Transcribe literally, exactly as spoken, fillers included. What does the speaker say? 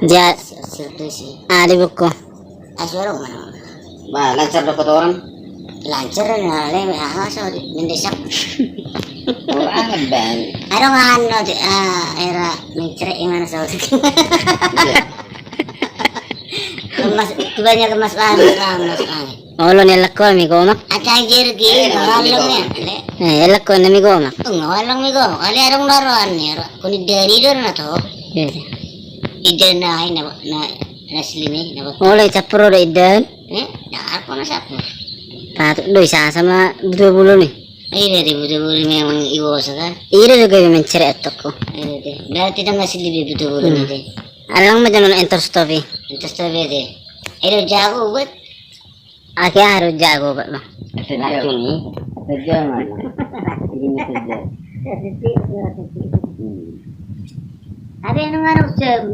Jat. Sirdusi. Ah, di buku. Ah, suara mana? Ba, lancar do kotoran? Lancar na le, ah, so, mendesak. Oh, anget ban. Aduh, ngahan no, ah, era mencret gimana so. Iya. Kemas, kebanyakan kemas banget, kemas banget. Olo ni elak ko mi gomak. Aca jergi, eh, ngalong ya. Eh, elak ko na mi gomak. Ngalong mi gomak. Ale adong daroan ni, ro. Kuni dari dor na to. Iya. Ida na, na, na, na selimi, na. Olo, campur do ida. Eh, na aku na sapu. Patut do isa sama butuh bulu ni. Ida de butuh bulu memang iwo saka. Ida juga mencret toko. Ida de. Berarti dah masih lebih butuh bulu ni de. Alang ma jano na entos topi. Entos topi de. Ida jago buat. Ake aru jago, Pak, Bang. Sejam ni. Sejam mana? Ini sejam. Ada yang mana usia